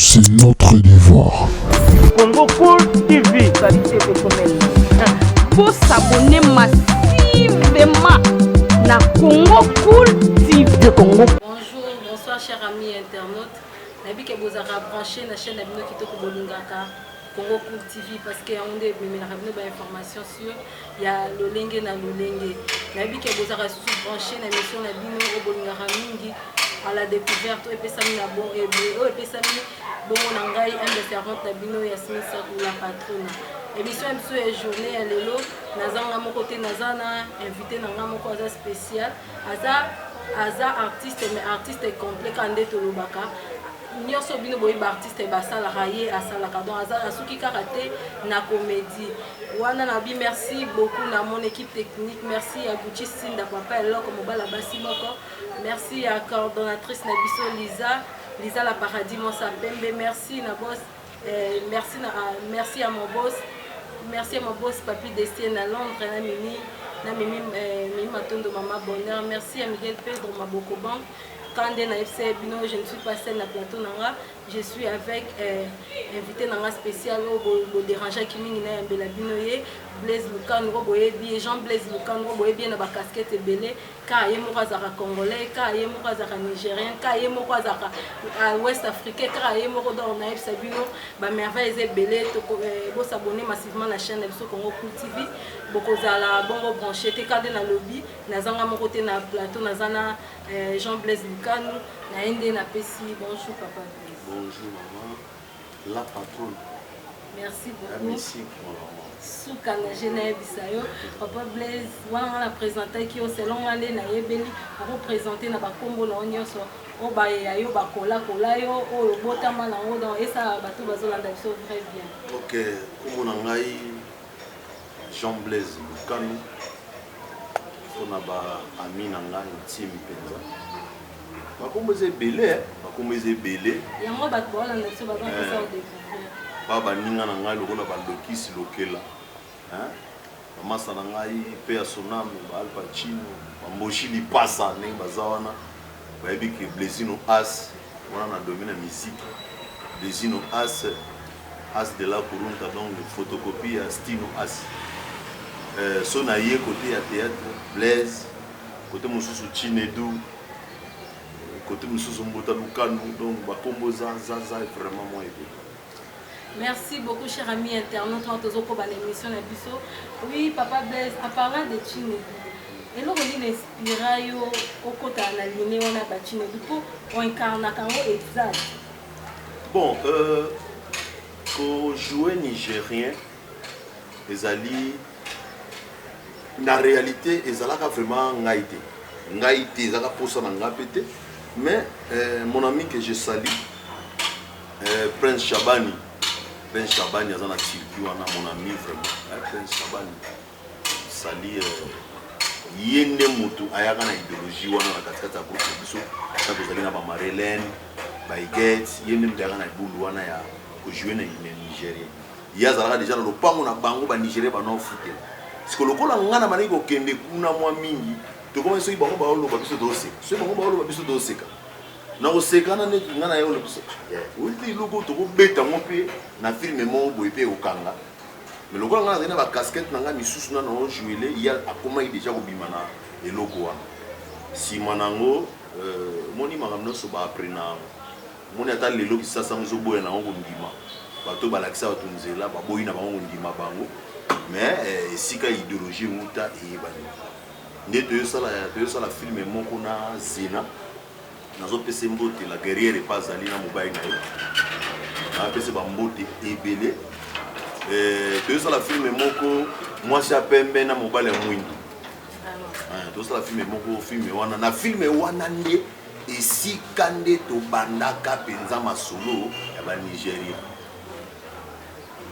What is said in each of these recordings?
C'est notre devoir. Congo Cool TV. Bo s'abonner massivement na Congo Cool TV. De Congo. Bonjour, bonsoir chers amis internautes. Nayebi ke bozalaka branché na chaîne na bino kitoko bolingaka Congo Cool TV parce que yango nde ememelaka bino ba information sur ya lolenge na lolenge. Nayebi ke bozalaka lisusu branché na émission na bino oyo bolingaka mingi à la découverte oyo epesami na bon oyo epesami bongo na ngai humble servante na bino Yasmine Saku la patrona. Émission ya biso ya journée ya lelo naza nga moko te, naza na invité na nga moko aza spécial, aza artiste mais artiste complet kaka nde tolobaka nyonso bino boyebi ba artiste basalaka ye asalaka, donc aza asuki kaka te na comédie wana. Nabi merci beaucoup na mon équipe technique, merci ya Gucci Sinda papa eloko mobala basi moko, merci ya coordonnatrice na biso Lisa Lisa la paradis mosa pembe, merci na boss merci na merci à mon boss, merci à mon boss Papi Destier na Londres, na Mimi Mimi Matondo mama bonheur, merci à Miguel Pedro Maboko Bank. Kande na FC bino, je ne suis pas seule na plateau nanga, je suis avec invité nanga spécial oyo bodérangeaki mingi na yambela bino ye, Blaise Lukanu oyo boyebi ye, Jean Blaise Lukanu oyo boyebi ye na bacasquette ebele. Ka ye moko azalaka congolais, ka ye moko azalaka nigérien, ka ye moko azalaka ouest africain, kaka ye moko. Donc nayebisa bino bamerveille eza ebele. Bosabonner massivement na chaîne na biso Congo Cool TV, bokozala bongo branché te. Kande nalobi nazanga moko te na plateau, naza na Jean Blaise Lukanu na ye nde napesi bonjour papa Blaise. Bonjour maman, la patronne. Merci beaucoup. Merci maman. Suka na je nayebisa yo papa Blaise wana nga na présentaki yo selon nga nde nayebeli akoprésente na bakombo na yo nyonso oyo bayeya yo bakolakola yo oyo obotama nango, donc esala bato bazolanda biso vrai bien. Ok, kombo na ngai Jean Blaise Lukanu mpona baami na ngai intime mpenza. Bakombo eza ebele, bakombo eza ebele. Yango bato baolanda biso baza mposa odécouvrir. Ba baninga na ngai lokola balokisi lokela, bamasa na ngai mpe ya soname, baalpacino, bamboshi lipasa ndenge baza wana bayebi ke Blesino As wana na domaine ya musique, Blesino As, As de la Kurunta, donc photocopie ya Stino As. So na ye côté ya théâtre Blaise, côté mosusu Chinedu, côté mosusu Mbota Lukanu, donc bakombo za za za vraiment mwa ebele. Merci beaucoup, cher ami internaute. Wana tozokoba na émission na biso. Oui, papa Blaise, en parlant de Chinedu, eloko nini inspira yo okotala na ligne wana ya bachinedu mpo oincarnaka yango exact? Bon, kojouer nigérien ezali na réalité ezalaka vraiment ngai te, ngai te, ezalaka mposa na ngai mpe te, mais mon ami que je salue, Prince Chabani, Prince Chabani aza na Turquie wana, mon ami vraiment, Prince Chabani sali, ye nde motu ayaka na idéologie wana na katikati ya groupe na biso. Ata tozali na bamarelene baiget, ye nde moto ayaka na ebulu wana ya kojouer na nigérien. Ye azalaka déjà na lopango na bango, banigérien banaofutela. Siko lokola ngai na bandaki kokende kuna mwa mingi, tokomaki soki bango baoloba biso toseka, soki bango baoloba biso toseka na kosekana neti ngai na ye oloba biso oyi te eloko tokobeta yango mpe na film moko boye mpe ekokanga. Mais lokola ngai nazali na bacasquette na ngai misusu nano ojouele, ye akomaki déjà kobima na eloko wana. Nsima nango omoni makambo nyonso baaprena yango, omoni ata lelo kisasa yango ezoboya nango kondima bato balakisa bato nzela, baboyi na bango kondima bango. Mais esika idéologie euta eyebani nde toyosala film moko na Zena. Nazopesa mbote la guerrière epa azali na mobali na ye, napesa bambote ebele. Toyosala film moko mwasi ya pembe na mobali ya mwindu, tozosala film moko. Film wana, na film wana nde esika nde tobandaka mpenza masolo ya banigérien,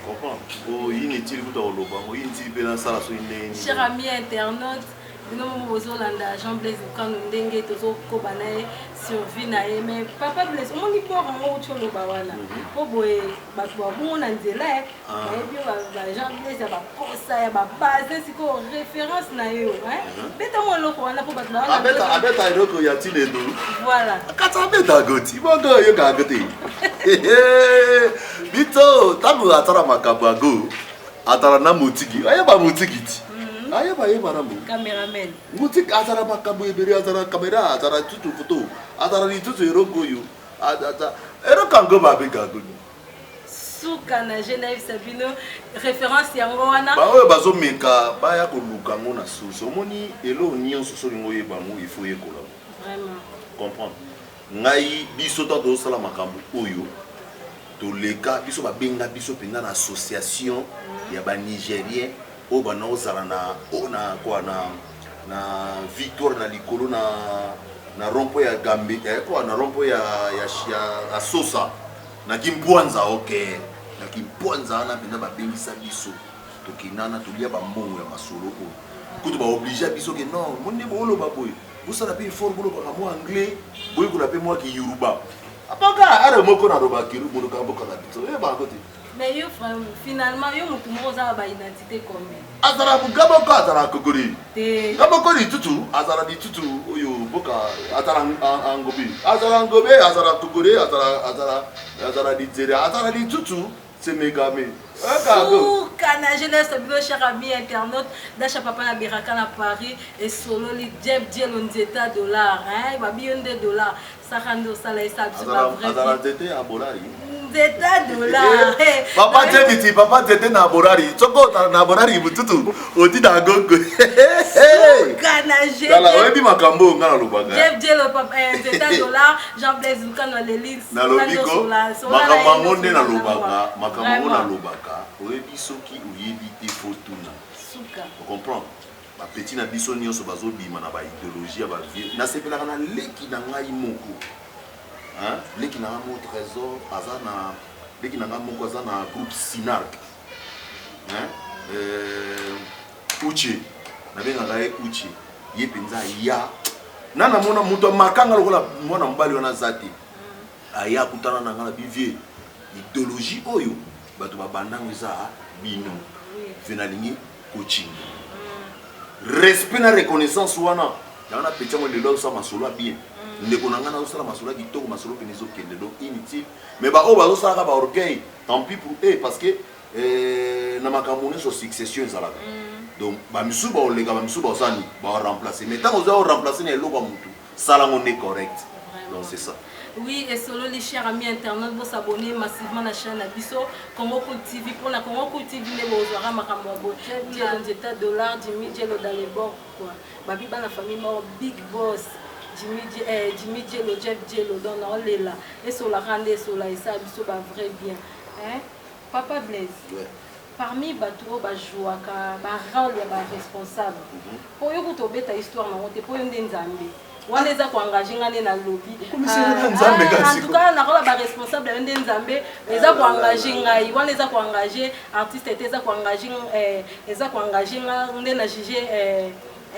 comprendre? Inutile kuta koloba ngo, inutile mpe nasala soki ndenge. Cher ami internaute. Bino moko bozolanda Jean Blaise Lukano ndenge tozokoba na ye survie na ye. Mais papa Blaise, omoni port yango outi oloba wana mpo boye bato babongo na nzela eh. Bayebi yo ba Jean Blaise ya bakosa ya babase, sikoyo référence na yo, hein? Beta mwa eloko wana mpo bato bawana. Abeta, abeta eloko ya Tiledo. Voilà. Kati abeta goti bongo oyokaka te. Bito ntango atala makambo yango, atala na motiki, ayeba motiki ti, ayeba yeba na mo Cameraman. Motiki azala makambo ebele, azala kamera, azala tutu foto, azala lisusu eloko oyo eloko yango babengaka. Suka na je nayebisa bino référence yango wana. Baoyo bazomeka baya koluka yango na source. Omoni, eloko nyonso soki olingi oyeba yango, il faut oyekola yango. Vraiment. Comprendre ngai, biso ntango tozosala makambo oyo toleka, biso babenga biso mpenza na association ya Banigérien oyo bana ozala na oyo na kwa na Victoire na likolo na rond-point ya Gambe, kwa na rond-point ya Sosa na Kimpwanza. Ok, na Kimpwanza wana mpenza babengisa biso, tokendana, tolia bambongo ya masolo oyo. Kutu baoblige biso ke non, monde booloba boye, bosala mpe effort, bolobaka mwa anglais, boyekola mpe mwa kiyoruba. Apaka are moko nalobaki moloka mboka na biso, oyebaka te. Mais yo finalement, yo motu moko oza na baidentité combien? Azala moko, azala kokori. Te. Nga moko litutu, azala litutu oyo mboka, azala angobi, azala ngobe, azala kokori, azala lidzere, azala litutu semegame. Suka na jeunesse bino, cher ami internaute, Dasha papa na Beraka na Paris esololi Jeff Dielo nzeta dollar, hein? Babi yo nde dollar saka nde osala esa biso. Azala nzete ya bolari. Nzeta dollar. Papa Jebiti, papa nzete na bolari, soko otala na bolari mututu oti na gogo. Suka na Tala, oyebi makambo oyo nga nalobaka. Jeff Dielo papa, nzeta dollar, Jean Blaise Lukano aleli. Nalobi ko makambo yango nde nalobaka, makambo yango nalobaka. Oyebi, soki oyebi te, faut tuna. Suka. Ocomprendre, bapeti na biso nyonso bazobima na baidéologie ya bavie. Nasepelaka na leki na ngai moko, hein? Leki na ngai moko Trésor aza na leki na ngai moko aza na groupe Sinark, hein? Uche, nabengaka ye Uche. Ye mpenza aya na namona moto amakanga lokola mwana mobali wana aza te. Aya akutana na ngai na bivie idéologie oyo bato babandango eza bino ve. Nalingi coaching, respect na reconnaissance wana. Yango na peti yango lelo azosala masolo ya bien. Ndeko na ngai nazosala masolo ya kitoko, masolo pene ezokende. Donc inutile, mais baoyo bazosalaka baorgueil, tant pis pour eux, parce que na makambo nyonso succession ezalaka. Donc bamisusu baoleka, bamisusu baosala nini, baoremplace. Mais ntango oza oremplace na eloko ya motu, sala yango nde correct. Donc c'est ça. Oui, esololi, cher ami internaute, bosabonner massivement na chaîne na biso Congo Cool TV. Mpona Congo Cool TV nde bozwaka makambo ya boye. Dielo nzeta dollar, Jimmy Dielo dans les bords quoi. Babi bana famille moko, big boss Jimmy, Jimmy Dielo, Jeff Dielo. Donc naolela esolaka nde esola esala biso ba vrai bien, hein? Papa Blaise, parmi bato oyo bajouaka barole ya baresponsable, mpo yo kuta obeta histoire nango te, mpo yo nde Nzambe wana eza koengage nga nde nalobi. En tout cas, nakola baresponsable, yo nde Nzambe eza koengage ngai wana, eza koengage artiste te, eza koengage nga nde na juge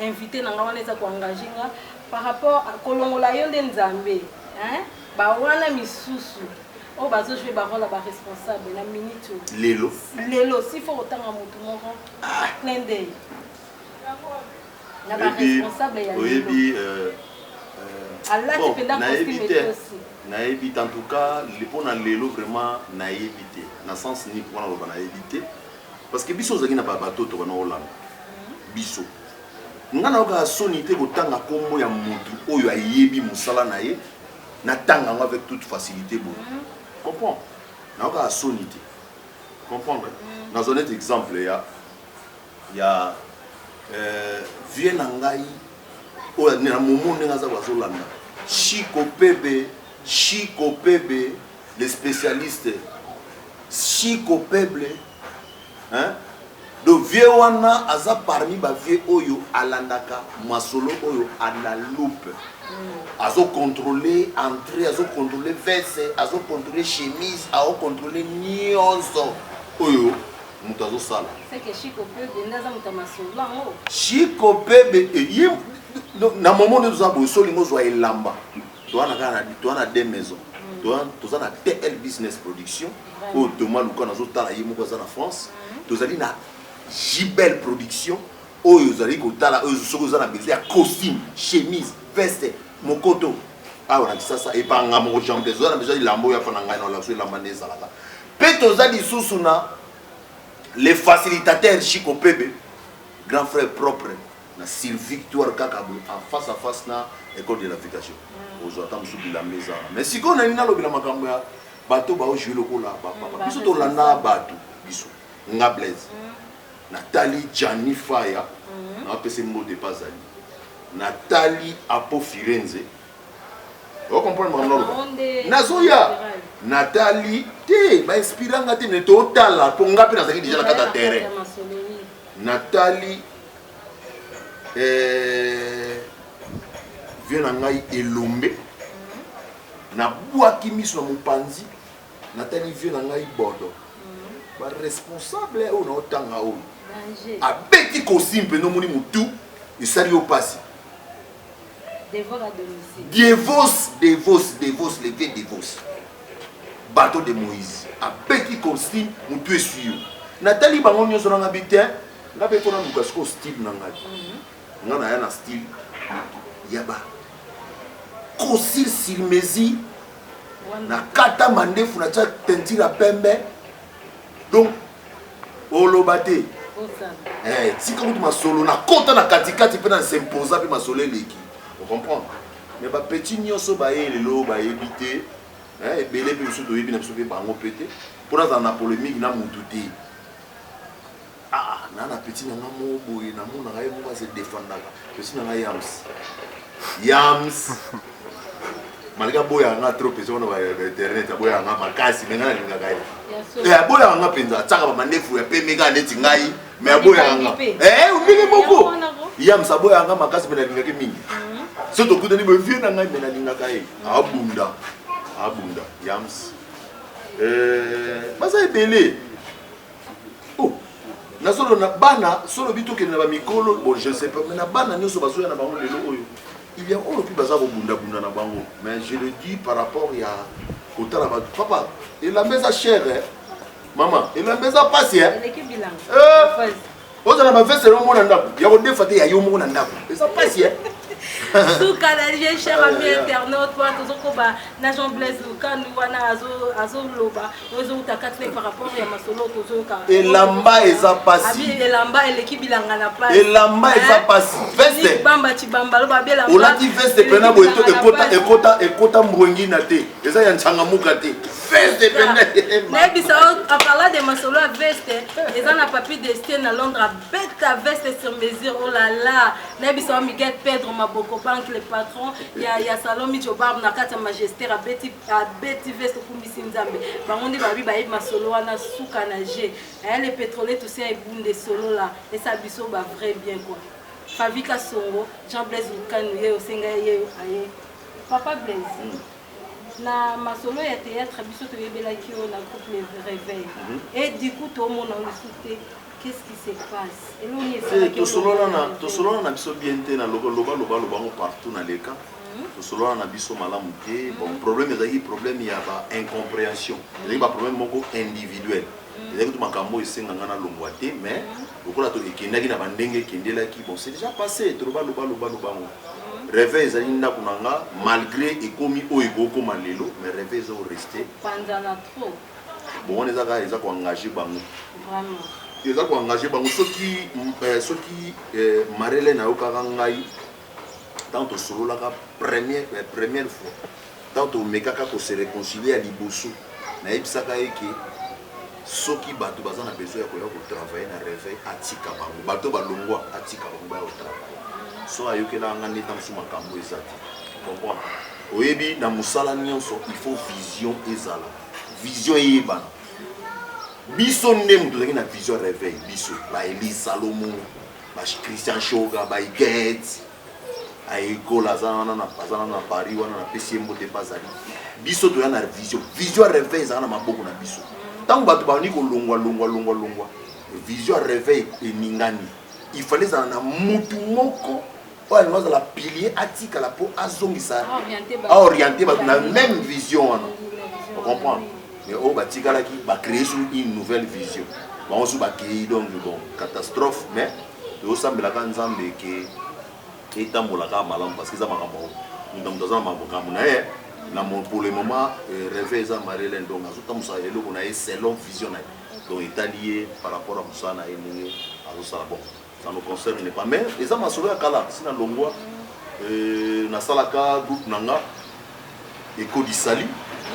invité na nga wana, eza koengage nga par rapport kolongola yo nde Nzambe, bawana misusu oyo bazojoue barole ya baresponsable na minute oyo. Lelo? Lelo, s'il faut kotanga motu moko, clin d'œil na baresponsable ya lelo. Oyebi. Alati mpenza costume etosi. Nayebi te. En tout cas, mpona lelo vraiment nayebi te. Na sens nini mpona loba nayebi te? Parce que biso ozalaki na batoto bana olanda biso. Nga nayokaka soni te kotanga nkombo ya motu oyo ayebi mosala na ye. Natanga yango avec toute facilité boye, comprend? Nayokaka soni te, comprendre? Nazwa neti exemple ya vie na ngai oyo na momo ndenge aza bazolanda Chiko Pebe, Chiko Pebe le spécialiste, Chiko Peble, hein? Donc vie wana aza parmi bavie oyo alandaka masolo oyo à la loupe. Azocontrôle entrée, azocontrôle veste, azocontrôle chemise, aocontrôle nyonso oyo. Moto azosala Chiko Pebe eh, ye na moment nde toza boye, so olingi ozwa elamba, toza na kaka toza na deux maisons, toza na TL Business Production oyo Thomas Luka nazotala ye moko aza na France, tozali na Jibel Production oyo ozali kotala, oyo soki oza na besoin ya costume, chemise, veste, mokoto awa na Kisasa epanga moko Jean Blaise, oza na besoin ya elamba oyo afa na ngai na olakisa elamba nde ezalaka. Mpe toza lisusu na le facilitateur Chico Pebe, grand frère propre na Sylvie Victoire, kaka boye en face à face na école de navigation. Ozwa ata mosusu bilamba eza wana. Mais sikoyo nalingi nalobela makambo ya bato baojue lokola bapapa. Biso tolandaka bato, biso nga Blaise natali Gianni Faya, naapesi mbote epa azali, natali Apo Firenze, ocomprendre makambo naloba, nazoya natali te, bainspira nga te, me totala mpo nga mpe nazalaki deja na kati ya terrain. Natali vie na ngai elombe, nabwaki miso na mopanzi, natali vie na ngai bodo, baresponsable oyo naotanga oyo abeti kosi mpenza, omoni motu esali yo mpasi. Devos, Devos, Devos, le vieux Devos, bateau de Moïse abeti costume, motu eswi yo. Natali bango nyonso nanga bi te, nga mpe mpo naluka sikoyo style na ngai. Nga naya na style ya ba costume sur mesure, nakata mandefu, natia teinture ya pembe, donc oloba te. Tika kutu masolo, nakota na katikati mpe na s'imposa mpe masolo eleki, ocomprendre. Mais bapeti nyonso baye lelo bayebi te, ebele mpe biso toyebi na biso mpe bango mpe te, mpo nazala na polémique na mutu te. Ah, na petit na nga moko boye, namonaka ye moko ase défendaka, petit na nga Yams, Yams, malgré aboyaka nga trop mpenza wana bainternet, aboyaka nga makasi, me nga nalingaka ye. Aboyaka nga mpenza, atiaka bamandefu ya pembe kaka neti ngai, me aboyaka nga ndenge moko. Yams aboyaka nga makasi, me nalingaki mingi. So tokutani boye, vie na ngai, me nalingaka ye, abunda abunda Yams. Baza ebele. Oh, nazolo na bana solo bi tokende na bamikolo, bon, je sais pas, mais na bana nyonso bazoya na bango lelo oyo, il y a oyo mpe baza kobundabunda na bango. Mais je le dis par rapport ya kotala bato, papa, elamba eza cher, eh? Mama, elamba eza pasi, eh? Ozala baveste yo moko na ndako ya kodefa te, ya yo moko na ndako eza pasi, eh? Suka na ye, cher ami internaute, wana tozokoba na Jean Blaise Lukanu wana azoloba oyo ezowuta kati par rapport ya masolo tozoyoka. Elamba eza pasi. Elamba eleki bilanga na pasi. Elamba eza pasi, veste. Bamba cibamba loba belamba. Olati veste pena boye, ekota ekota ekota mbwengina te, eza ya ntsangamuka te, veste pena. Nayebisa, en parlant de masolo ya veste, eza na Papi Destin na Londres, abeta veste sur mesure, oh là là. Nayebisa wa Miguel Pedro Maboko Bank, le patron ya salon Mijo Barbe na kati ya Magester, abeti veste, okumbisi Nzambe. Bango nde babi bayebi masolo wana suka na g. Le pétrolier tosia ebunde solola esa biso ba vrai bien quoi. Favika Songo, Jean Blaise Lukanu ye osenga ye aye. Papa Blaise, na masolo ya théâtre, biso toyebelaki yo na groupe Le Réveil, et du coup tomona yo lisusu te. Qu'est-ce qui se passe? Eloni esalaki? Tosolola na biso bien te na loba loba loba lobango partout na leka, tosolola na biso malamu te. Bon, problème ezalaki problème ya ba incompréhension, ezalaki baproblème moko individuel, ezalaki to makambo oyo esenganga nalongwa te, mais lokola to ekendaki na bandenge ekendelaki, bon, c'est déjà passé. Toloba loba loba lobango, Réveil ezali ndako na nga, malgré ekomi oyo ekokoma lelo, mais Réveil eza oreste. Panzana trop. Bon, wana eza kaka eza koengage bango, eza koengage bango. Soki Marele nayokaka ngai ntango tosololaka première fois, ntango tomekaka kose réconcilier ya liboso, nayebisaka ye ke soki bato baza na besoin ya koya kotravaille na Réveil, atika bango, bato balongwa, atika bango baya kotravaille. So ayokelaka nga nde ntango mosusu makambo eza te, comprendre. Oyebi, na mosala nyonso il faut vision ezala, vision eyebana. Biso nde moto ozalaki na vision ya Réveil, biso baelise Salomo, bachristian Shoga, baiget ayekola, aza wana, aza wana na Paris wana, napesi ye mbote mpe azali. Biso toya na vision, vision ya Réveil ezala na maboko na biso. Ntango bato bandi kolongwa longwa longwa longwa. Vision ya réveil eningani. Il fallait ezala na mutu moko oyo alingi azala pilier, atikala mpo azongisa, aoriente bato na même vision wana, ocomprendre? Mais oyo batikalaki, bacréer sur une nouvelle vision, bango so bakei. Donc bon, catastrophe. Mais tozosambelaka Nzambe ke etambolaka malamu, parce que eza makambo, moto moto aza na makambo na ye. Na pour le moment, réveil eza Marie-Hélène, donc azotambusa eloko na ye selon vision na ye. Donc etali ye par rapport à mosala na ye, ndenge azosala. Bon, ça nous concerne pas, mais eza masolo ya kala. Si na longwa, nasalaka groupe na nga Ekodisali.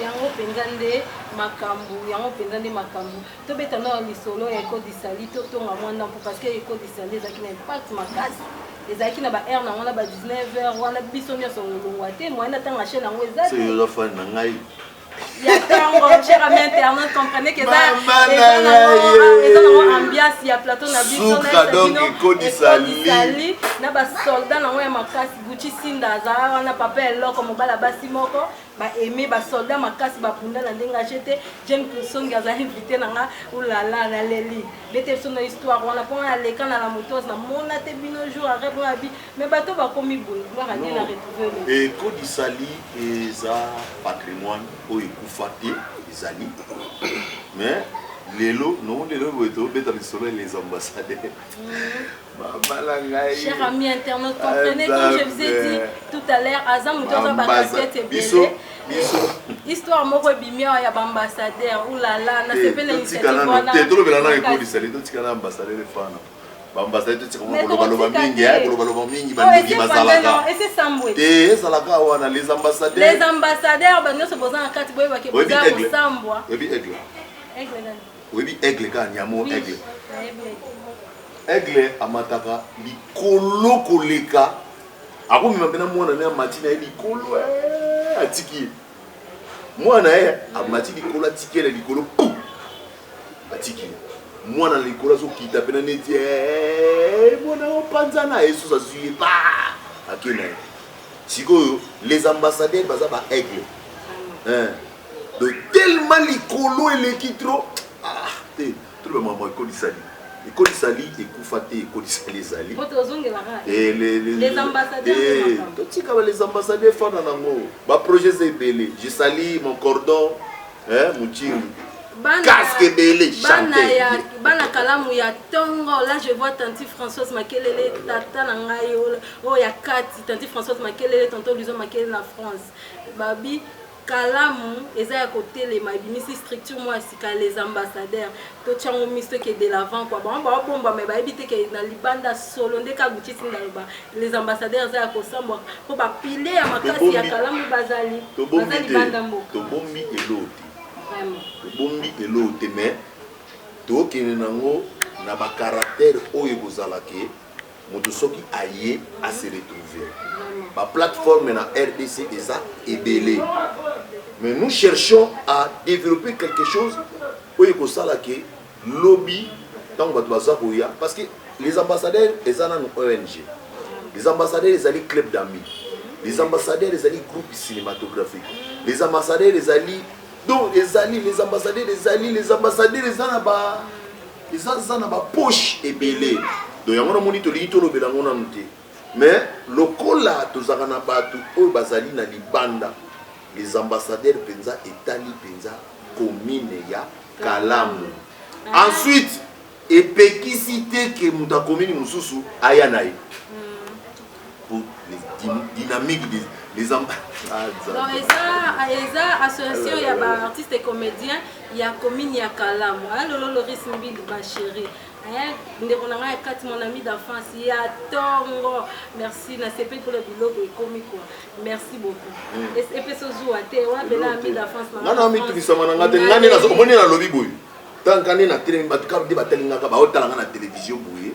Yango mpenza nde makambo, yango mpenza nde makambo. Tobeta na lisolo ya Ekodisali, totonga mwa ndampo, parce que Ekodisali ezalaki na impact makasi. Ezalaki na baheure nango, na ba 19 heures wana, biso nyonso olongwa te, moyen natanga chaîne yango eza te. Oza fan na ngai. Ya ntango, cher ami internaute, comprenez que eza nango ambiance ya plateau na biso. Sali na basoldat nango ya makasi. Gucci Sinda azala wana, papa eloko, mobala basi moko baaime, basoldat makasi, babunda na ndenge age te. James Kusongi aza invité na nga. Ulala, naleli. Bete biso na histoire wana, mpo nga naleka na la motos, namona te bino jour arrêt mpo abi, mais bato bakomi boye. Gloire à Dieu na retrouve. Ekodisali eza patrimoine oyo ekufa te, ezali. Mais lelo non, lelo boye tobeta lisolo ya les ambassadeurs, babala ngai. Cher ami internaute, comprenez, comme je vous ai dit tout à l'heure, aza moto aza bacasquette ebele. Histoire moko ebimi awa ya baambassadeur, ulala, nasepeli na initiative wana. Tolobela na Ekodisali, totika na ambassadeur efana. Baambassadeur totika kolobaloba mingi, kolobaloba mingi. Bandingi bazalaka te, ezalaka wana les ambassadeurs. Les ambassadeurs banyonso boza na kati, boyebake boza kosambwa. Oyebi aigle? Oyebi aigle kaka nyamo aigle? Aigle amataka likolo koleka, akomema mpena mwana ne, amati na ye likolo, atiki ye. Mwana ye amati likolo, atiki ye na likolo, pu atiki ye mwana na likolo, azokita mpena neti mwana opanzana ye, susu azwi ye pa, ake na ye. Sikoyo les ambassadeurs baza ba aigle, donc tellement likolo eleki trop. Ah te, toloba makambo Ekolisali. Ekolisali ekufa te, Ekolisali ezali. Totika ba les ambassadeurs fana nango, baprojet eza ebele. Je sali mon cordon Muchingi, casque ebele. Bana kalamu ya ntongo, là je vois tanti Françoise Makelele, tata na ngai oyo ya kati, tanti Françoise Makelele, tonton Luison Makelele na France. Babi kalamu eza ya kotelema, ebimisi structure moko ya sika, les ambassadeurs. Totiango miso, toke de l'avant quoi. Bango baobomba, me bayebi te ke na libanda solo nde kaka Gucci Sinda aloba les ambassadeurs eza ya kosambwa, mpo bapile ya makasi ya kalamu bazali, baza libanda mboka. Tobombi eloo te, tobombi eloo te, mais tokende nango na bacaractère oyo ekozala ke moto soki aye ase retrouver. Baplateforme na RDC eza ebele, mais nous cherchons à développer quelque chose oyo ekosala ke lobi ntango bato baza koya, parce que les ambassadeurs eza nanu ONG, les ambassadeurs ezali club d'amis, les ambassadeurs ezali groupe cinématographique, les ambassadeurs ezali, donc ezali les ambassadeurs, ezali les ambassadeurs, eza na ba eza na bapoche ebele. Donc yango namoni tolingi tolobela yango nanu te, mais lokola tozalaka na bato oyo bazali na libanda, les ambassadeurs mpenza etali mpenza commune ya Kalamu. Ensuite epekisi te ke moto ya commune mosusu aya na ye pour les dynamiques des les Donc eza association ya baartiste et comédien ya commune ya Kalamu. Lolo Loris Mbili, bachéri, ndeko na ngai ya kati, mon ami d'enfance ya ntongo, merci. Nasepeli mpona biloko ekomi quoi, merci beaucoup. Epesi ozuwa te wana mpena ami d'enfance. Nga na mitulisama na nga te. Nga nde omoni nalobi boye, tanka nde na telemi, bato kaka nde batalingaka, baotala nga na télévision boye.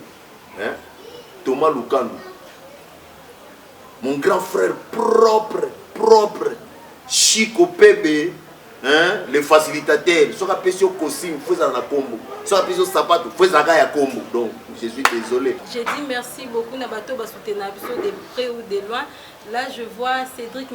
Thomas Lukanu, mon grand frère propre propre, Chico Pebe. Hein? Le facilitateur, soki apesi yo costume, faut ezala na kombo. Soki apesi yo sapato, faut ezalaka ya kombo. Donc, je suis désolé. Je dis merci beaucoup na bato ba soutenir biso de près ou de loin. Là je vois Cédric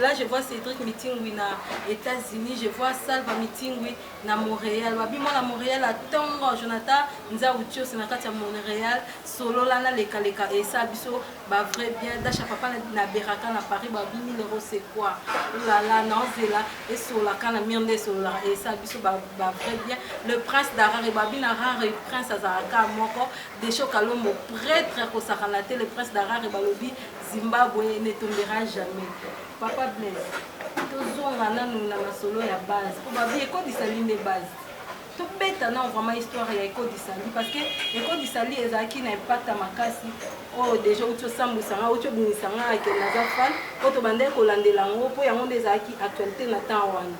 là je vois Cédric Mitingui na États-Unis, je vois Salva Mitingui na Montréal. Babi mwana Montréal à tongo Jonathan Nzau Tios na kati ya Montréal, solola na leka leka et ça biso ba vrai bien Dasha papa na Beraka na Paris babi 1000 euros c'est quoi? Oh là là naozela esolaka na mire nde esololaka et ça biso ba, ba vrai bien. Le prince d'Harare babi na Harare prince azalaka moko Desho Kalombo prêtre kosakana te le prince d'Harare balobi Zimbabwe ne tombera jamais. Papa Blaise, tozonga nanu na masolo ya base po babi ekodisali nde base. Tobeta nanu vraiment histoire ya ekodisali parce que ekodisali ezalaki na impact ya makasi oyo déjà outi osambwisa nga outi obimisa nga ake naza fan po tobandaki kolandela yango po yango nde ezalaki actualité na temps wana.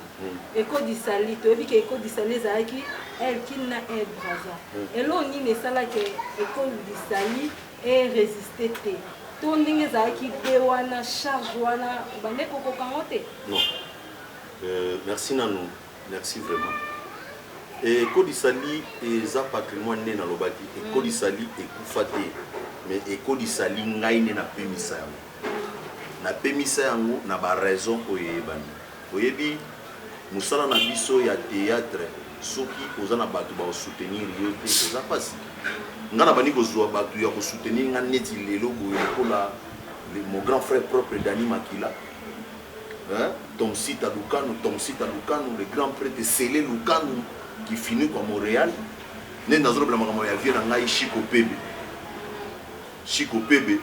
Ekodisali toyebi ke ekodisali ezalaki El Kin na El Brazza. Eloko nini esalaki ekodisali e résister te to ndenge ezalaki be wana charge wana obandaki kokoka yango te? Non. Merci nanu, merci vraiment. Ekodisali eza patrimoine nde nalobaki, ekodisali ekufa te, mais ekodisali ngai nde napemisa yango. Napemisa yango na ba raison oyo eyebani. Oyebi mosala na biso ya théâtre, soki oza na bato ba soutenir yo te, eza pasi. Nga na bandi kozwa bato ya kosoutenir nga neti lelo boye lokola mon grand frère propre Dani Makila, hein, Tomsita Lukanu, Tomsita Lukanu, le grand prêtre Sele Lukanu qui finit kwa Montréal. Nde nazolobela makambo ya vie na ngai Chico Pebe. Chico Pebe,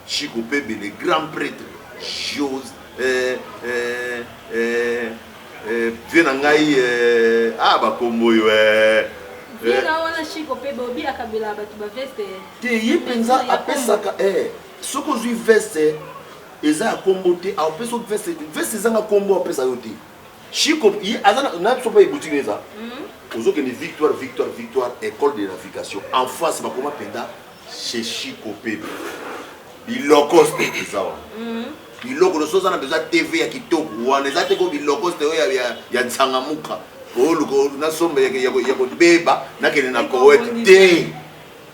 Chico Pebe, le grand prêtre Jose vie na ngai ah bakombo oyo Vie na wana Chico Pebe obi akabela bato ba veste. Te ye mpenza apesaka soki ozwi veste eza ya kombo te, apesa veste, veste ezanga kombo apesa yo te. Chico ye aza na biso mpe boutique eza ozokende Victoire, Victoire, Victoire, école de navigation en face bakoma mpenza chez Chico Pebe. Biloko te eza wana. Biloko nyonso oza na besoin TV ya kitoko wana eza te ko biloko te oyo ya nsangamuka oluka nasomba ya kobeba nakende na Koweït te.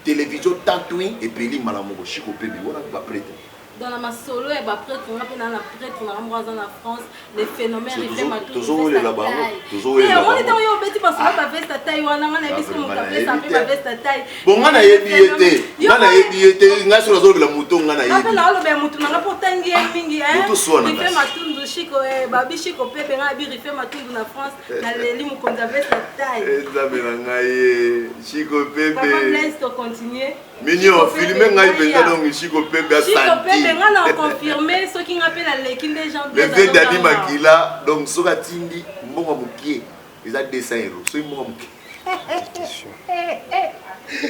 Télévision tantouin epeli mbala moko Chico Pebe wana ba prêtre. Dans la masolo ya ba prêtre nga pe na na prêtre na moko aza na France, le phénomène Rife Matutu. Tozowelela bango, tozowelela bango. Omoni ntango yo obeti masolo ba veste taille wana nga nayebi soki moto apesa mpe ba veste taille. Bon nga nayebi ye te, nga nayebi ye te, nga soki nazolobela moto nga nayebi. Nga pe naolobela moto na nga mpo otangi ye mingi hein. Moto swana Rife Matundu Chico babi Chico Pepe nga nayebi Rife Matundu na France naleli mokonzi ya veste taille. Nzambe na ngai Chico Pepe. Papa Blaise to continuer. Mignon, filme ngai mpenza donc Chico Pepe asanti. Chico Pepe nga na confirmer soki nga pe naleki nde Jean Blaise. Le vieux Dani Makila donc soki atindi mbongo mokie eza 200 euros soki mbongo mokie.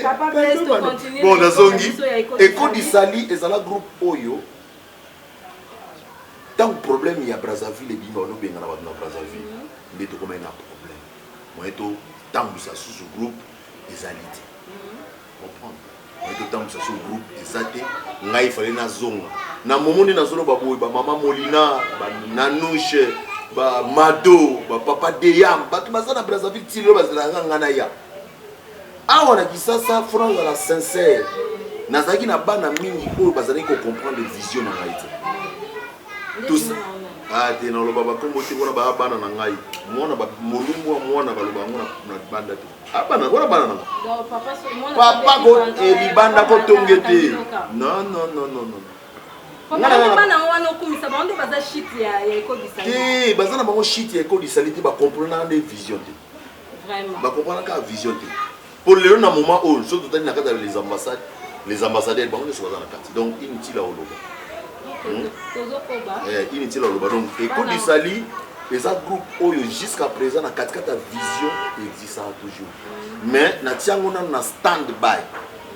Papa Blaise to continue. Bon nazongi ekodisali ezala groupe oyo ntango problème ya Brazzaville ebimi balobengana bato na Brazzaville nde tokomai na problème moye totambwisa susu groupe ezali te. Comprendre moye totambwisa susu groupe eza te. Ngai fale nazonga na momo nde nazoloba boye ba mama Molina, ba Nanouche, ba Mado, ba papa Deyam, bato baza na Brazzaville ti lelo bazelaka ngai na ya awa na Kisasa. Fo nazala sincère, nazalaki na bana mingi oyo bazalaki kocomprendre vision na ngai te. Ah te naloba bakombo te wana baya bana na ngai mwana molumbu ya mwana baloba yango na banda te. Ah bana wana bana na ngai papa ko libanda kotonge te. Non non non non non. Bana wana okumisa bango nde baza shit ya ekodisali te, baza na bango shit ya ekodisali te, bakomprendre nde vision te. Bakomprendre kaka vision te. Po lelo na moment oyo soki totali na kati ya les ambassades, les ambassadeurs bango nyonso baza na kati, donc inutile oloba. Inutile oloba. Donc ekodisali eza groupe oyo jusqu'à présent na katikati ya vision existera toujours, mais natia yango nano na stand by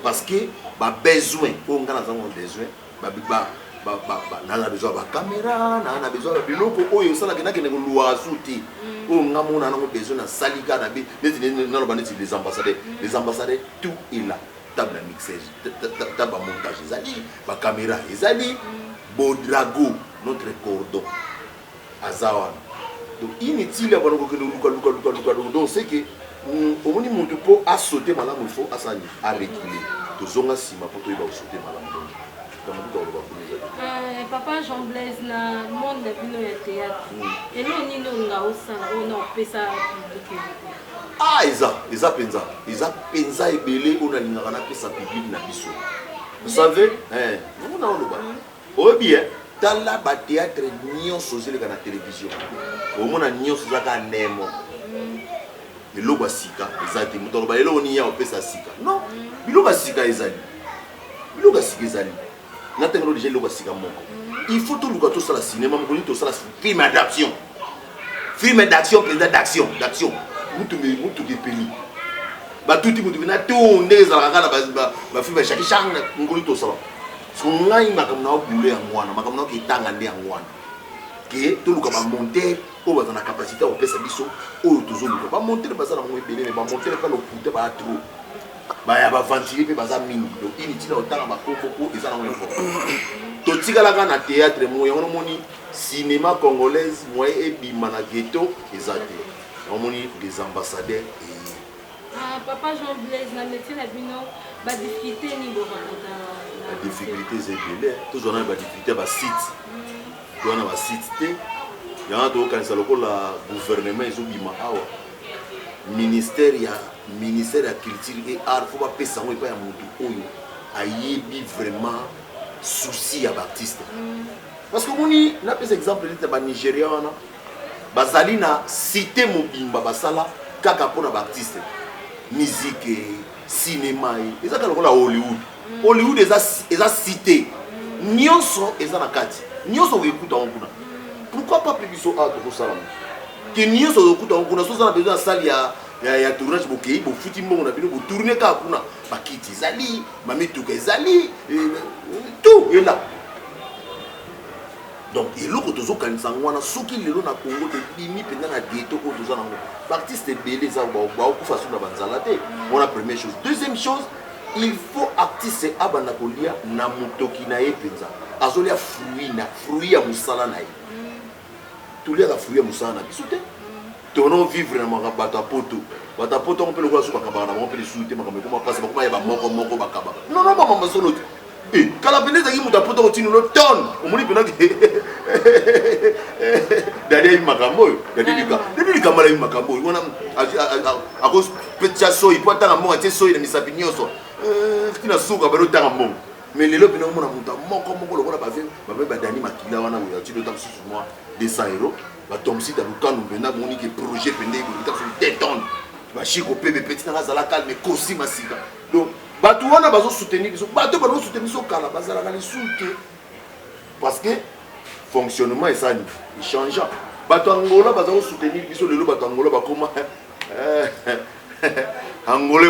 parce que ba besoin oyo nga naza ngo besoin naza besoin ya bacaméra, naza na besoin ya biloko oyo osalaka nakende koluwaka su te oyo nga mona nango besoin nasali kaka na bi neti naloba neti les ambassadeurs, les ambassadeurs tout est là, table ya mixage, table ya montage ezali, bacaméra ezali, Bodrago notre cordon aza wana. Donc inutile ya bana kokende luka luka luka luka. Donc c'est que omoni motu mpo asaute malamu, il faut asala nini? Arecule. Tozonga nsima mpo toyeba kosaute malamu. Donc makambo kuta koloba kuna eza te. Papa Jean Blaise, na monde na bino ya théâtre, eloko nini olinga osala oyo na opesa public yo te? Ah, eza mpenza ebele oyo nalingaka napesa public na biso. Vous savez, yango na oloba, oyebi, tala bathéâtre nyonso ozeleka na télévision, omona nyonso eza kaka nemo. Eloko ya sika eza te. Moto aloba eloko nini ya opesa sika? Non, biloko ya sika ezali, biloko ya sika ezali. Natengelo déjà eloko ya sika moko. Il faut toluka tosala cinéma moko nini, tosala film d'action, film d'action mpenza, d'action, d'action. Mutuka epeli, batuti mutu mpena to ndenge ezalaka kaka na bafilm ya Jackie Chan. Ngoli tosala so ngai makambo na obule yango wana, makambo na oketanga nde yango wana ke toluka bamonteur oyo baza na capacité ya kopesa biso oyo tozoluka. Bamonteur baza na bango ebele, mais bamonteur mpe lokuta baya trop, baya baventurier mpe baza mingi. Donc inutile otanga bakombo po eza nango important. Totikalaka na théâtre moko yango nomoni cinéma congolaise moyen ebima na ghetto eza te. Omoni les ambassadeurs eye. Ah, papa Jean Blaise, na métier na bino, badifficulté nini borencontra? Badifficulté eza ebele. Tozwa nani? Badifficulté ya basite, toza na basite te. Yango tokokanisa lokola gouvernement ezobima awa, ministère ya culture et art, faut bapesa yango epai ya motu oyo ayebi vraiment souci ya baartiste. Parce que omoni, napesa exemple neti na banigéria wana, bazali na cité mobimba basala kaka mpona baartiste, musique, cinéma. Eza kaka lokola Hollywood. Hollywood eza cité, nyonso eza na kati, nyonso okokuta yango kuna. Pourquoi pas mpe biso awa tokosala ke nyonso okokuta yango kuna? So oza na besoin ya salle ya tournage, bokei, bofuti mbongo na bino, botourne kaka kuna. Bakiti ezali, bamituka ezali, tout est là. Donc eloko tozokanisa yango wana, soki lelo na Congo tobimi mpenza na ghetto oyo toza nango, baartiste ebele eza baokufa so na banzala te. Wana première chose. Deuxième chose, il faut artiste abanda kolia na motoki na ye mpenza, azolia fruit na fruit ya mosala na ye. Toliaka fruit ya mosala na biso te. Tono vivre na makambo bato ya poto. Bato ya poto yango mpe lokola so bakabaka na bango mpe lisusu te. Makambo ekoma mpasi, bakoma ya bamoko moko bakabaka. Non, non, bamama solo te. Kala pende ezalaki moto ya poto kotini lo tonne. Omoni mpena dadi ayebi makambo oyo, dadi likambo alayebi makambo oyo wana, akopetia soi po atanga mbongo, atie soi na misapi nyonso tina suka bado otanga mbongo. Mais lelo mpena omona moto moko moko lokola bave babe badani makila wana boye, atindi ota mosusu mwa 200 euro. Batomsita lukanu mpena moni ke projet pende ebongita mosusu 2 tonnes. Bashiko pebe peti nanga azala calme kosi masika. Donc bato wana bazosoutenir biso, bato bazosoutenir biso kala bazalaka lisusu te, parce que fonctionnement esani echangea. Bato Angola baza kosoutenir biso lelo, bato Angola bakoma Angola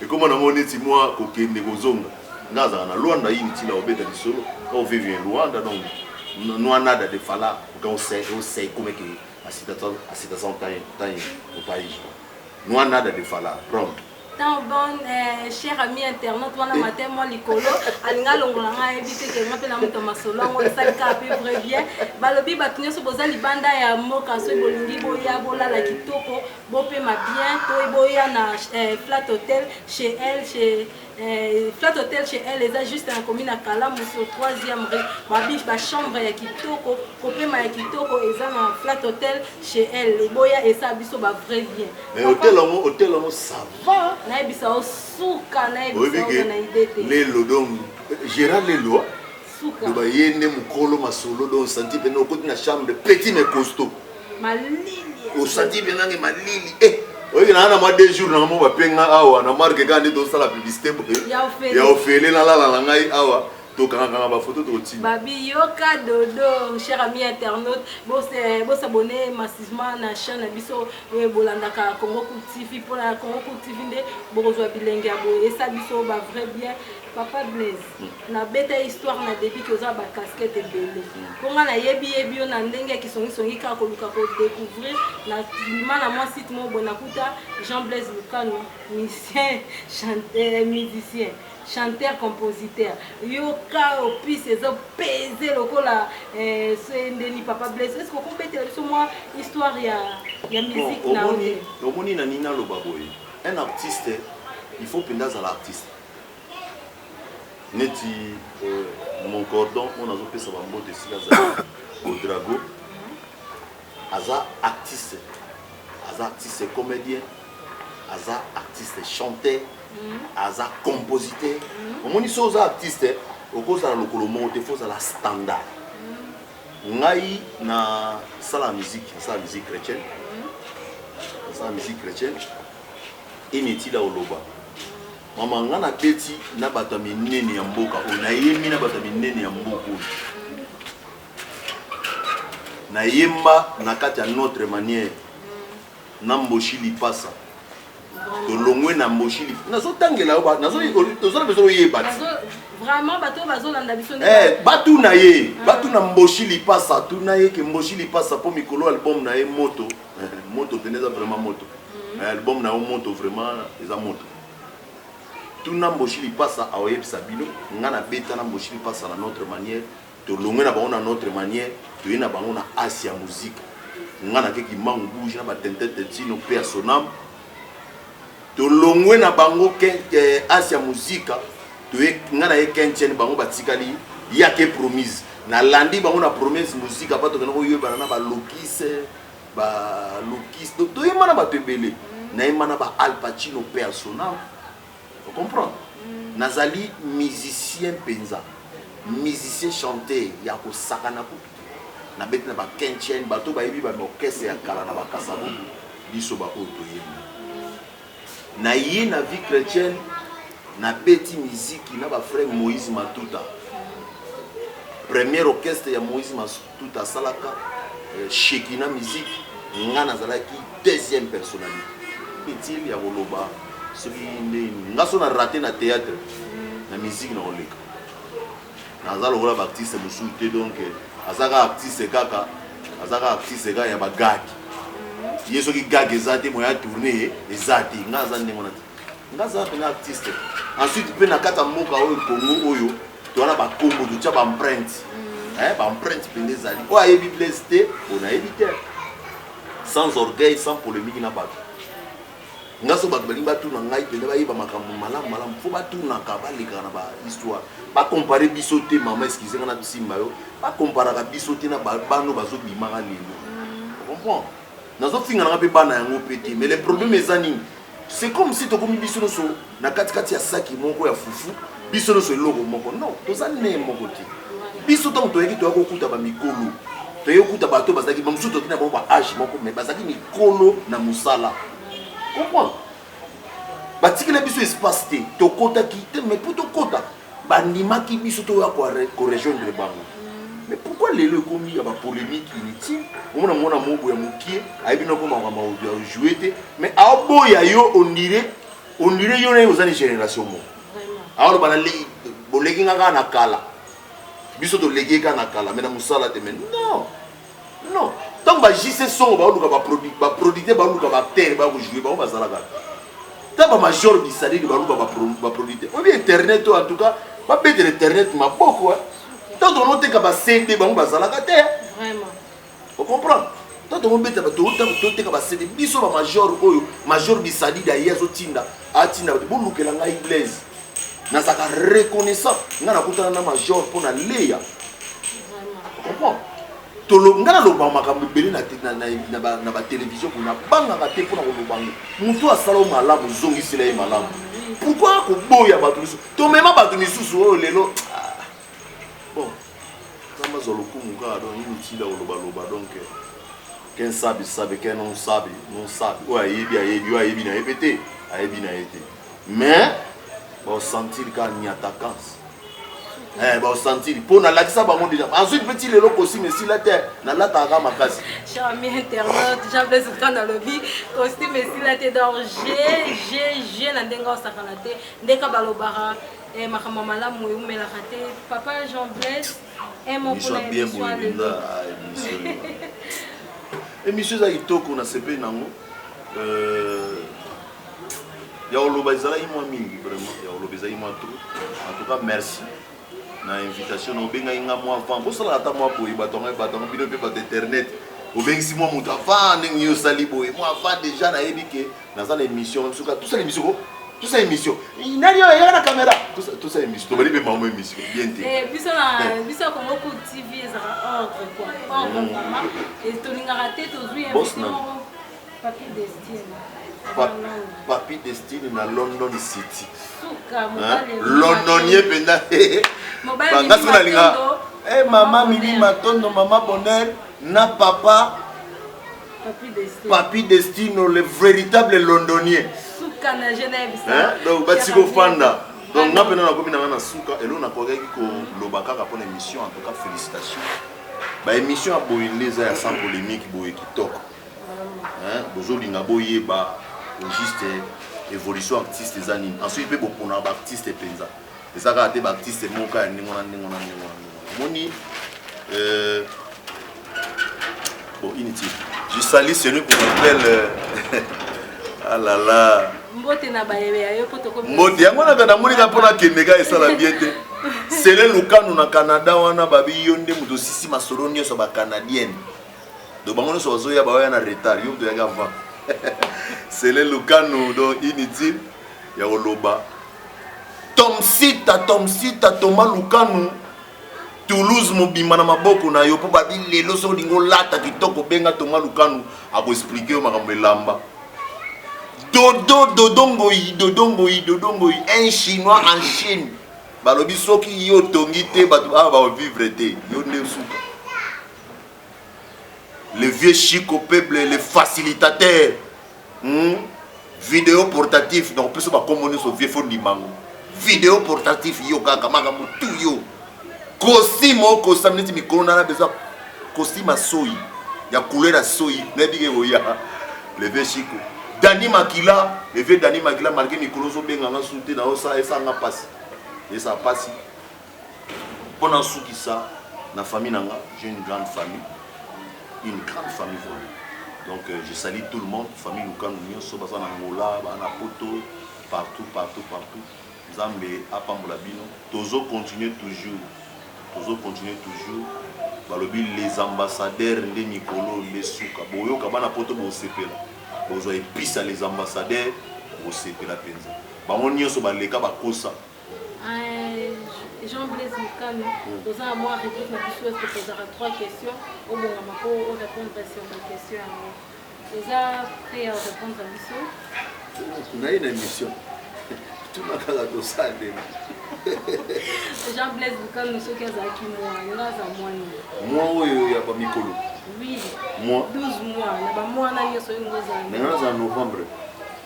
ekoma nango neti mwa kokende kozonga. Nga azalaka na Luanda, yini ntina obeta lisolo o vive em Luanda. Donc não há nada de falar, porque eu sei como é que a situação está no país. Não há nada de falar, pronto. Tant bon, cher ami internaute, wana matin mwa likolo alinga alongola ngai, ayebi te ke nga mpe na moto masolo yango esali kaka mpe vrai bien. Balobi bato nyonso boza libanda ya mboka, soki bolingi boya bolala kitoko, bopema bien, to boya na Flat Hotel chez elle, chez Flat Hotel chez elle. Eza juste na commune ya Kalamu, sur 3e rue. Babi bachambre ya kitoko, kopema ya kitoko eza na Flat Hotel chez elle. Boya, esala biso ba vrai bien. Mais hôtel yango, ça va. Nayebisa o suka, nayebisa oza na idée te. Lelo donc Gérard lelo suka. Loba ye nde mokolo masolo. Donc osanti mpena okoti na chambre, petit mais costaud. Malili. Osanti mpenange malili. Eh, oyoki naa na mwa 2 jours nanga mo bapenga awa na marke kaka nde tosala publicité boye ya ofele. Nalala na ngai awa, tokangakanga bafoto, tokotina. Babi yoka dodo. Cher ami internaute, bosabonner massivement na chaîne na biso oyo bolandaka, Congo Cool TV. Mpona Congo Cool TV nde bokozwa bilenge ya boye, esa biso ba vrai bien. Papa Blaise, nabeta histoire na début ke oza ba casquette ebele. Mpo nga nayebi yebi yo na ndenge ya kisongisongi kaka koluka kodécouvrir na bima na mwa site moko boye, nakuta Jean Blaise Lukano, musicien, chanteur, musicien, chanteur, compositeur. Yoka opise ezopese lokola so endeni. Papa Blaise, est ce que okobetela biso mwa histoire ya musique na yo te? Omoni, na nini naloba boye, un artiste, il faut mpenza azala artiste neti mon cordon oyo nazopesa bambote esika azali, Odrago. Aza artiste, aza artiste comédien, aza artiste chanteur, aza compositeur. Omoni, so oza artiste, okozala lokolo moko te, faut ozala standard. Ngai nasala musique, nasala musique chrétienne, nasala musique chrétienne. Inutile oloba, mama, nga nabeti na bato ya minene ya mboka oyo, nayembi na bato ya minene ya mboka oyo, nayemba na kati ya notre manière na Mboshi Lipasa. Tolongwe na Mboshi, nazotangela yo, tozala besoin oyeba ti. Vraiment, bato oyo bazolanda biso. Batuna ye, batuna Mboshi Lipasa, tuna ye ke Mboshi Lipasa, mpo mikolo album na ye moto moto pene, eza vraiment moto. Album na yo moto, vraiment eza moto. Tuna Mboshi Lipasa, aoyebisa bino. Nga nabeta na Mboshi Lipasa na notre manière. Tolongwe na bango na notre manière, toye na bango na Asia Musique. Nga nakeki mangu bouge na batentete tino mpe ya sonam. Tolongwe na bango Asia Musique, toye, nga na ye Kenchen, bango batikali yake Promise. Nalandi bango na Promise Musique apa, tokenda koyebana na balokise, balokise, toyemba na bato ebele, nayemba na ba Al Pacino mpe ya sonam. Ocomprendre, nazali musicien mpenza, musicien chanteur ya kosakana kutu te. Nabeti na bakenchen, bato bayebi baorchestre ya kala na bakasavubu, biso baoyo toyemba na ye na vie chrétienne. Nabeti miziki na bafrère Moïse Matuta, première orchestre ya Moïse Matuta asalaka, Shekina Musique. Nga nazalaki deuxième personnalité. Utile ya koloba soki ndeni nga so na raté na théâtre, na musique na koleka, naza lokola baartiste mosusu te. Donc aza kaka artiste, kaka aza kaka artiste kaka ya bagag. Ye soki gag eza te, moya tourne ye eza te. Nga aza ndenge wana te, nga aza mpena artiste. Ensuite mpe na kati ya mboka oyo Congo oyo, towana bakombo, totia baempreinte, baempreinte mpenza ezali. Oyo ayebi Blaise te, oyo nayebi te, sans orgueil, sans polémique na bato. Nga so bato balingi batuna ngai mpenza, bayeba makambo malamu malamu, faut batunaka, balekaka na bahistoire, bacompare biso te. Mama, excuse nga na bisimba yo, bakomparaka biso te na bano bazobimaka lelo. Comprendre, nazofingananga mpe bana yango mpe te, mais le problème eza nini? C'est comme si tokomi biso nyonso na katikati ya saki moko ya fufu, biso nyonso eloko moko. Non, toza ne moko te. Biso ntango toyaki, toya kokuta bamikolo, toyaki kokuta bato bazalaki, bamosusu toki na bango ba âge moko, mais bazalaki mikolo na mosala. Comprendre, batikela biso espace te, tokɔtaki te. Mais mpo tokɔta, bandimaki biso toya korejoindre bango. Mais pourquoi lelo ekomi ya bapolémique inutile? Omona mwana moko ya mokie ayebi noko makambo ya joue te, mais aoboya yo, ondire yo na ye oza ni génération moko. Aoloba na boleki nga kaka na kala, biso toleki ye kaka na kala, mais na mosala te. Mais non, non, ntango bajc songo baoluka baproducteur, baoluka baacteur bakojouer, bango bazalaka ta. Bamajor bisaleli baluka baproducteur, oyebi internet oyo, en tout cas babetela internet maboko. Ntango tomonoteka baCD, bango bazalaka te. Ocomprendre, ntango tomobeta, toteka baCD, biso bamajor oyo, major bisalidi aye, azotinda, atinda bato: "Bolukela ngai Blaise." Nazalaka reconnaissant. Ngai nakutana na major mpo na leya. Comprendre, ngai nalobaka makambo ebele na batelevizio boye, nabangaka te mpona koloba ngo. Motu asala o malamu, ozongisela ye malamu. Pourquoi koboya bato misusu? Tomema bato misusu oyo lelo. Bon, Nzambe azwa lokumu kaka. Donc inutile ya kolobaloba. Donc quem sabe sabe, quem não sabe não sabe. Oyo ayebi ayebi, oyo ayebi na ye mpe te, ayebi na ye te, mais baosentir kaka niatakance. Eh, baosentir mpo nalakisa bango deja. Ensuite mpe ti lelo costume esila te, nalataka makasi. Cher ami internaute, Jean Blaise Lukano alobi costume esila te, donc g g g na ndenge osakana te, ndeka balobaka eh, makambo ya malamu eumelaka te. Papa Jean Blaise, un mot mpona émission ya lelo. Émission eza kitoko, nasepeli nango. Ya koloba ezalaki mwa mingi, vraiment ya koloba ezalaki mwa trop. En tout cas, merci na invitation na obengaki nga mwa avant. Bosalaka ata mwa boye, bato yango, bato yango, bino mpe bato internet, obengisi mwa moto avant, ndenge yo osali boye mwa avant déjà, nayebi ke naza na émission. Soka tosala émission ko, tosala émission nani oyo eyaka na caméra, tosala émission, tobali mpe mamo émission bien te. Eh, biso na biso ya Congo Cool TV ezalaka ordre quoi, ordre vraiment. Et tolingaka te tozwi Boss invité nani? moko, Papi Destine. Papi Destine na London City. Suka Hein? mobali. Londonien mpenza. Mobali Nga Mimi soki nalinga Matondo, Eh, mama Bonheur. Mimi Matondo, mama Bonheur na papa Papi Destine. Papi Destino, le véritable londonien. Suka na jeune bisa. Hein? Donc batiki kofanda, donc nga mpena nakomi na nga na suka. Eloko nakokaki koloba kaka mpona émission, en tout cas félicitation. Baémission ya boye nde eza ya sans polémique, boye kitoko. Hein? Bozolinga boyeba au juste évolution artiste eza nini. Ensuite mpe boponaka baartiste mpenza, eza kaka te baartiste moko ya ndenge wana, ndenge wana, ndenge wana, ndenge wana. Omoni, bon, inutile. Je salue celui qu'on appelle ah là là. Mbote na bayebe ya yo po tokomi. Mbote yango wana kaka namoni kaka mpona kende kaka esala bien te. Sele Lukanu na Canada wana, babi yo nde moto osisi masolo nyonso ya bacanadienne. Donc bango nyonso bazoya, baoya na retard, yo moto oyaki avant. Sele Lukanu. Donc inutile ya koloba. Tomsita, Tomsita, Toma Lukanu, Toulouse mobimba na maboko na yo, mpo babi lelo soki olingi olata kitoko, benga Toma Lukanu, akoexpliquer yo makambo elamba. Dodo, Dodo Ngoi, Dodo Ngoi, Dodo Ngoi, un Chinois en Chine, balobi soki yo otongi te, bato awa bakovivre te, yo nde suka. Le vieux Chico Peuple, le facilitateur, Vidéo portatif, donc biso bakombo nyonso, vieux fo ndimango vidéo portatif, yo kaka makambo tu, yo costume okosami neti mikolo nana besoin costume ya soi, ya couleur ya soi, nayebi ke koya. Le vieux Chico, Dani Makila, le vieux Dani Makila, malgré mikolo ozobenganga su te, naosa esanga mpasi, esala mpasi mpo nasukisa na famille na nga. J'ai une grande famille, une grande famille vraiment. Donc je salue tout le monde, famille Lukanu nyonso, baza na Angola, baza na Poto, partout, partout, partout. Nzambe apambola bino. Tozo continuer toujours, tozo continuer toujours. Balobi les ambassadeurs nde mikolo nde suka. Boyoka bana Poto, bosepela, bozwa episa les ambassadeurs, bosepela mpenza. Bango nyonso baleka bakosa. Jean Blaise Mukano, toza na mwa rubrique na biso eske tozalaka trois questions, obongama mpo orépondre sur baquestion yango. Oza prêt ya répondre biso? Naye na émission, tuna kaka, tosala ndenge. Jean Blaise Lukano, soki azalaki mwa nga, aza mwa nini? Mwa oyo ya bamikolo? Oui. Mwa 12 mois na bamwana nyonso oyo ngo ozala. Nanga naza novembre.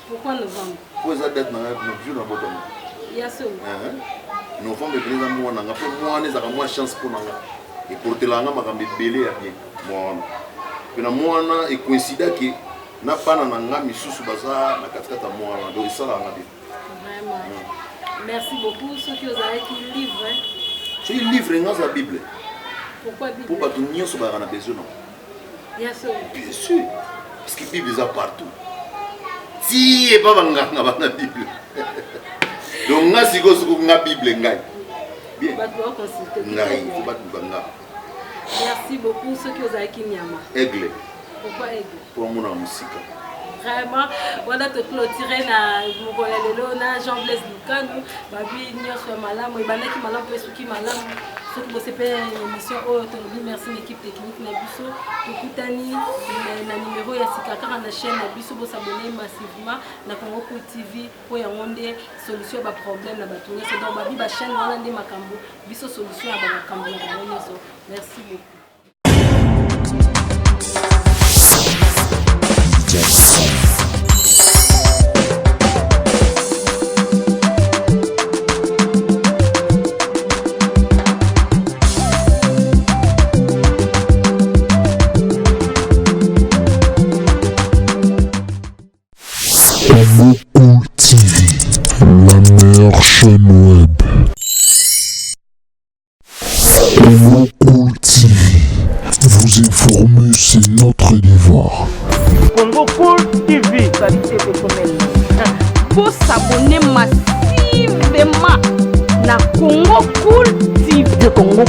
Pourquoi novembre? Po eza date na ngai na jour na botama. Ya solo? Novembre epene eza mwa na nga, mpe mwa wana ezalaka mwa chance mpo na nga, eportelaka nga makambo ebele ya bien. Mwa wana mpe na mwa wana ekoincidaki na bana na nga misusu baza na katikati ya mwa wana, donc esalaka nga bien. Vraiment, merci beaucoup. Soki ozalaki livre? Soki livre, nga aza Bible. Pourquoi Mpo Bible? Bato nyonso bazalaka na besoin nango. Ya solo? Bien sûr, parce que Bible eza partout, ti epa banganga bana Bible. Donc nga sikoyo, soko nga Bible, ngai bien. Bato baconsulte. Ngai fo bato banga. Merci beaucoup. Soki ozalaki nyama? Aigle. Pourquoi aigle? Mpo amonaka mosika. Vraiment, wana toclôture na mokolo ya lelo na Jean Blaise Lukanu. Babi nyonso ya malamu, ebandaki malamu mpe soki malamu. Soki bosepeli na émission oyo, tolobi merci na équipe technique na biso. Tokutani na numéro ya sika kaka na chaîne na biso. Bosabonner massivement na Congo Cool TV, mpo yango nde solution ya baproblème na bato nyonso. Donc babi bachaîne wana nde makambo, biso solution ya bamakambo na bango nyonso. Merci beaucoup. Jackson. La meilleure chaîne web. Congo Cool TV. Vous informer, c'est notre devoir. Congo Cool TV. Bosabonner massivement na Congo Cool TV. Congo.